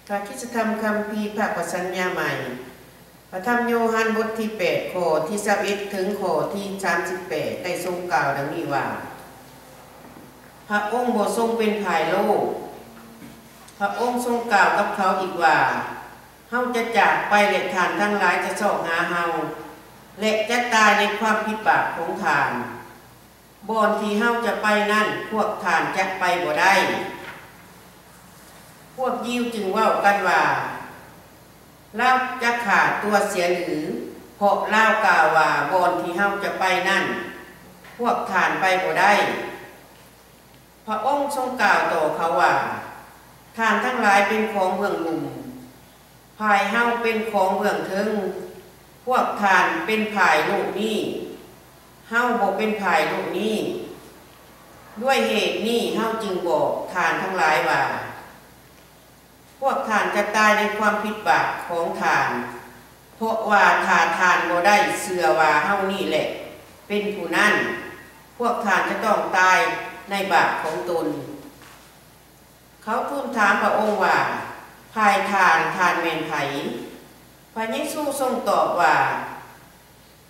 ພະຄຣິສຕະທຳຄຳພີພາກພະສັນຍາໃໝ່ ພະທຳໂຍຮັນບົດທີແປດ ຂໍ້ທີຊາວເອັດ ເຖິງຂໍ້ທີສາມສິບແປດ ໄດ້ຊົງກ່າວດັ່ງນີ້ວ່າ, ພະອົງບໍ່ຊົງເປັນຝ່າຍໂລກ. ພະອົງຊົງກ່າວກັບເຂົາອີກວ່າ, ເຮົາຈະຈາກໄປ ແລະ ທ່ານທັງຫຼາຍຈະຊອກຫາເຮົາ ແລະ ຈະຕາຍໃນຄວາມຜິດບາບຂອງທ່ານ. ບ່ອນທີ່ເຮົາຈະໄປນັ້ນ ພວກທ່ານຈະໄປບໍ່ໄດ້. ພວກຢິວຈຶ່ງເວົ້າກັນວ່າ, ລາວຈະຂ້າຕົວເສຍຫຼື? ເພາະລາວກ່າວວ່າ, ບ່ອນທີ່ເຮົາຈະໄປນັ້ນ ພວກທ່ານໄປບໍ່ໄດ້. ພະອົງຊົງກ່າວຕໍ່ເຂົາວ່າ, ທ່ານທັງຫຼາຍເປັນຂອງເບື້ອງລຸ່ມ, ຝ່າຍເຮົາເປັນຂອງເບື້ອງເທິງ. ພວກທ່ານເປັນຝ່າຍໂລກນີ້, ເຮົາບໍ່ເປັນຝ່າຍໂລກນີ້. ດ້ວຍເຫດນີ້ເຮົາຈຶ່ງບອກທ່ານທັງຫຼາຍວ່າ, ພວກທ່ານຈະຕາຍໃນຄວາມຜິດບາບຂອງທ່ານ, ເພາະວ່າຖ້າທ່ານບໍ່ໄດ້ເຊື່ອວ່າເຮົານີ້ແຫຼະເປັນຜູ້ນັ້ນ, ພວກທ່ານຈະຕ້ອງຕາຍໃນບາບຂອງຕົນ. ເຂົາທູນຖາມພະອົງວ່າ, ຝ່າຍທ່ານ, ທ່ານແມ່ນໃຜ? ພະເຢຊູຊົງຕອບວ່າ,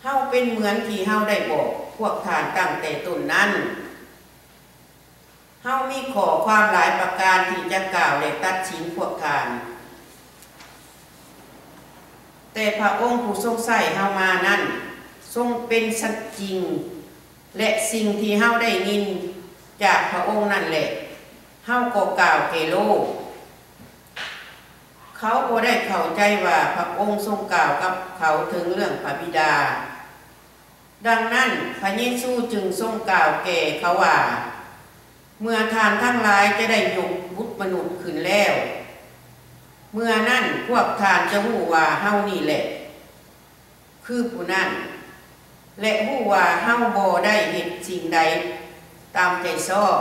ເຮົາເປັນເໝືອນທີ່ເຮົາໄດ້ບອກພວກທ່ານຕັ້ງແຕ່ຕົ້ນນັ້ນ. ເຮົາມີຂໍ້ຄວາມຫຼາຍປະການທີ່ຈະກ່າວ ແລະ ຕັດສິນພວກທ່ານ, ແຕ່ພະອົງຜູ້ຊົງໃຊ້ເຮົາມານັ້ນ ຊົງເປັນສັດຈິງ, ແລະ ສິ່ງທີ່ເຮົາໄດ້ຍິນຈາກພະອົງນັ້ນແຫຼະ ເຮົາກໍກ່າວແກ່ໂລກ. ເຂົາບໍ່ໄດ້ເຂົ້າໃຈວ່າພະອົງຊົງກ່າວກັບເຂົາເຖິງເລື່ອງພະບິດາ. ດັ່ງນັ້ນ, ພະເຢຊູຈຶ່ງຊົງກ່າວແກ່ເຂົາວ່າ, ເມື່ອທ່ານທັງຫຼາຍຈະໄດ້ຍົກບຸດມະນຸດຂຶ້ນແລ້ວ, ເມື່ອນັ້ນພວກທ່ານຈະຮູ້ວ່າເຮົານີ້ແຫຼະຄືຜູ້ນັ້ນ, ແລະ ຮູ້ວ່າເຮົາບໍ່ໄດ້ເຮັດສິ່ງໃດຕາມໃຈຊອບ,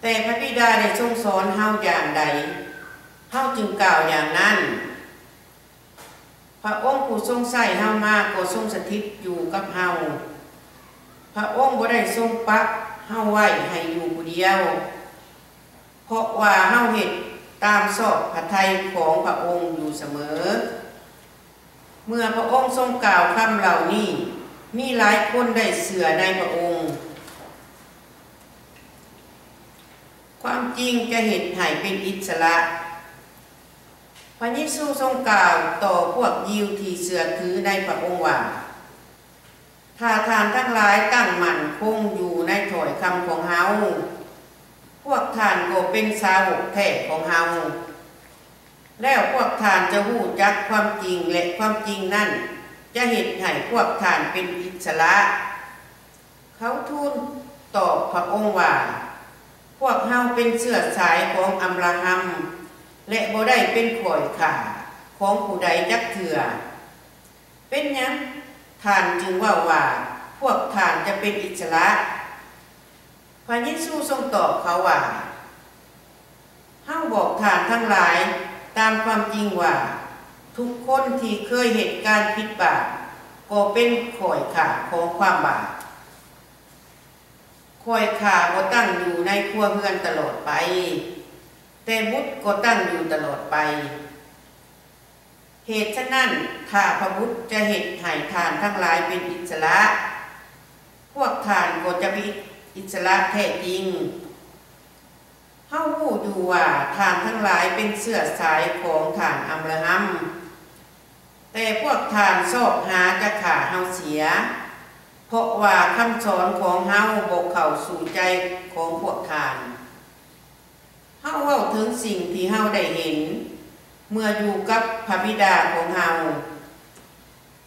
ແຕ່ພະບິດາໄດ້ຊົງສອນເຮົາຢ່າງໃດ, ເຮົາຈຶ່ງກ່າວຢ່າງນັ້ນ. ພະອົງຜູ້ຊົງໃຊ້ເຮົາມາກໍຊົງສະຖິດຢູ່ກັບເຮົາ. ພະອົງບໍ່ໄດ້ຊົງປັກເຮົາໄວ້ໃຫ້ຢູ່ຜູ້ດຽວ, ເພາະວ່າເຮົາເຮັດຕາມຊອບພະໄທຂອງພະອົງຢູ່ສະເໝີ. ເມື່ອພະອົງຊົງກ່າວຄຳເຫຼົ່ານີ້, ມີຫຼາຍຄົນໄດ້ເຊື່ອໃນພະອົງ. ຄວາມຈິງຈະເຮັດໃຫ້ເປັນອິດສະຫຼະ. ພະເຢຊູຊົງກ່າວຕໍ່ພວກຢິວທີ່ເຊື່ອຖືໃນພະອົງວ່າ, ຖ້າທ່ານທັງຫຼາຍຕັ້ງໝັ້ນຄົງຢູ່ໃນຖ້ອຍຄຳຂອງເຮົາ, ພວກທ່ານກໍເປັນສາວົກແທ້ຂອງເຮົາ, ແລ້ວພວກທ່ານຈະຮູ້ຈັກຄວາມຈິງ, ແລະ ຄວາມຈິງນັ້ນຈະເຮັດໃຫ້ພວກທ່ານເປັນອິດສະຫຼະ. ເຂົາທູນຕອບພະອົງວ່າ, ພວກເຮົາເປັນເຊື້ອສາຍຂອງອາບຣາຮັມ ແລະ ບໍ່ໄດ້ເປັນຂ້ອຍຂ້າຂອງຜູ້ໃດຈັກເທື່ອ. ເປັນຫຍັງທ່ານຈຶ່ງເວົ້າວ່າ ພວກທ່ານຈະເປັນອິດສະຫຼະ? ພະເຢຊູຊົງຕອບເຂົາວ່າ, ເຮົາບອກທ່ານທັງຫຼາຍຕາມຄວາມຈິງວ່າ, ທຸກຄົນທີ່ເຄີຍເຮັດການຜິດບາບກໍເປັນຂ້ອຍຂ້າຂອງຄວາມບາບ. ຂ້ອຍຂ້າບໍ່ຕັ້ງຢູ່ໃນຄົວເຮືອນຕະຫຼອດໄປ, ແຕ່ບຸດກໍຕັ້ງຢູ່ຕະຫຼອດໄປ. ເຫດສະນັ້ນ, ຖ້າພະບຸດຈະເຮັດໃຫ້ທ່ານທັງຫຼາຍເປັນອິດສະຫຼະ, ພວກທ່ານກໍຈະເປັນອິດສະຫຼະແທ້ຈິງ. ເຮົາຮູ້ຢູ່ວ່າທ່ານທັງຫຼາຍເປັນເຊື້ອສາຍຂອງທ່ານອາບຣາຮັມ, ແຕ່ພວກທ່ານຊອກຫາຈະຂ້າເຮົາເສຍ, ເພາະວ່າຄຳສອນຂອງເຮົາບໍ່ເຂົ້າສູ່ໃຈຂອງພວກທ່ານ. ເຮົາເວົ້າເຖິງສິ່ງທີ່ເຮົາໄດ້ເຫັນເມື່ອຢູ່ກັບພະບິດາຂອງເຮົາ,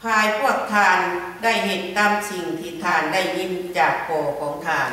ຝ່າຍພວກທ່ານໄດ້ເຮັດຕາມສິ່ງທີ່ທ່ານໄດ້ຍິນຈາກພໍ່ຂອງທ່ານ.